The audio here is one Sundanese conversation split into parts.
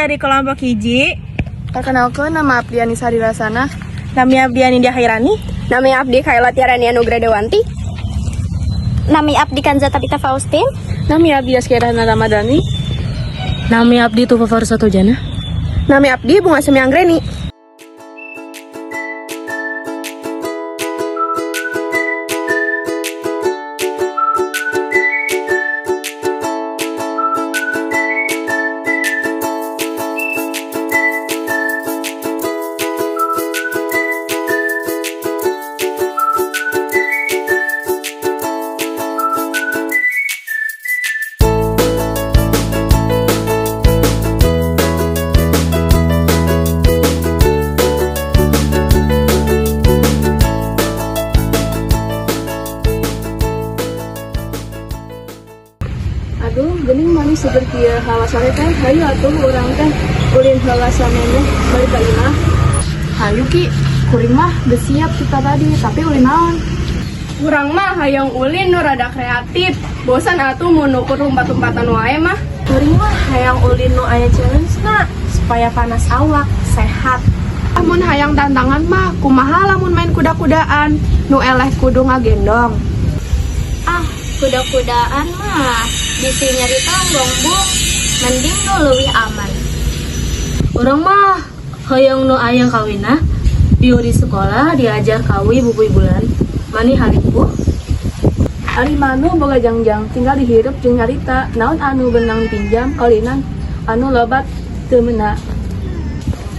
dari kelompok hiji. Perkenalkan, nama abdi Anissa Dirasana. Nami abdi Anindya Khairani. Nami abdi Kaila Tiarani Anugrah Dewanti. Nami abdi Kanza Tabita Faustin. Nami abdi Askirana Ramadhani. Nami abdi Tufa Farsatul Jannah. Nami abdi Bunga Semi Anggreni. Aduh, geuning manis seger kieu hawa sore teh. Hayu atuh urang teh ulin heula samemeh balik ka imah. Hayu Ki, kuring mah geus siap kita tadi, tapi ulin naon? Urang mah hayang ulin nu rada kreatif. Bosan atuh mun ukur lumpat-lumpatan wae mah. Kuring mah hayang ulin nu aya challenge na supaya panas awak, sehat. Amun hayang tantangan mah kumaha lamun main kuda-kudaan nu eleh kudu ngagendong. Ah, kuda-kudaan mah bisi nyeri tonggong, Bung. Mending nu leuwih aman. Urang mah hoyong nu aya kawina. Bieu di sekolah diajar kawi bubuy bulan. Mani haripuh. Ari manu boga jangjang, tinggal dihirup jeung nyarita. Naon anu benang dipinjam, kaulinan anu lobat teu meuna.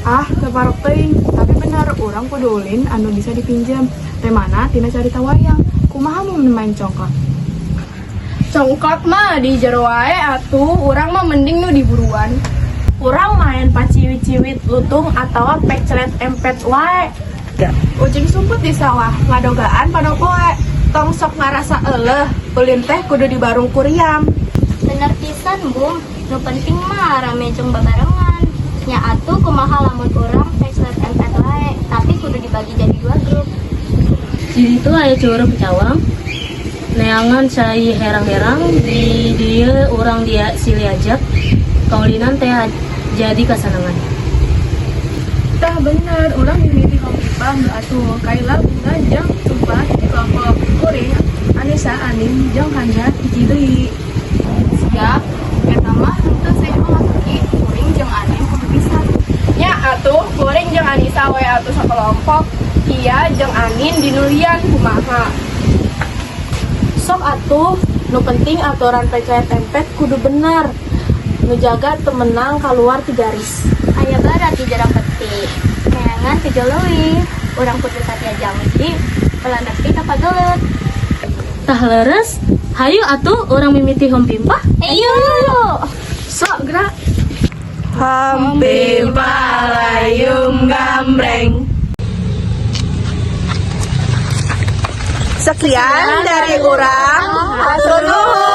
Ah, teu parok teuing, tapi bener urang kudu ulin anu bisa dipinjam. Temana tina carita wayang. Kumaha mun main congklak? Congklak mah di jero wae atuh, urang mah mending nu diburuan. Urang main paciwit-ciwit lutung atau peclet empet wae. Ucing sumput di sawah, ngadogaan pada poe. Tong sok ngarasa eleh, ulin teh kudu dibarung kuriam. Bener pisan, Bung. Nu penting mah rame jeung babarengan. Nya atuh kumaha lamun urang pencet empet wae, tapi kudu dibagi jadi dua grup. Di ditu aya curug cawang. Neangan cai herang-herang di dieu urang dia silih ajak. Kaulinan teh jadi kasanangan. Tah bener, urang mimiti hompimpa atuh. Kaila Bunga jeung Tufa hiji kelompok. Kuring Anissa, Anin jeung Kanza hiji deui. Siap, eta mah henteu sih mah Ki, kuring jeung Anin kudu bisa. Nya atuh, kuring jeung Anissa we atuh sakelompok. Kia jeung Anin dinulian kumaha. Sok atuh, nu penting aturan peclet empet kudu bener. Nu jaga temenang keluar ti garis. Aya barat di jero peti. Neangan pijo leuwih. Urang kudu satya janji, ulah nepi ka pagelut. Tah leres, hayu atuh urang mimiti hompimpa. Ayo. Sok gerak. Hompimpa layung gambreng. Sekian dari urang, hatur nuhun.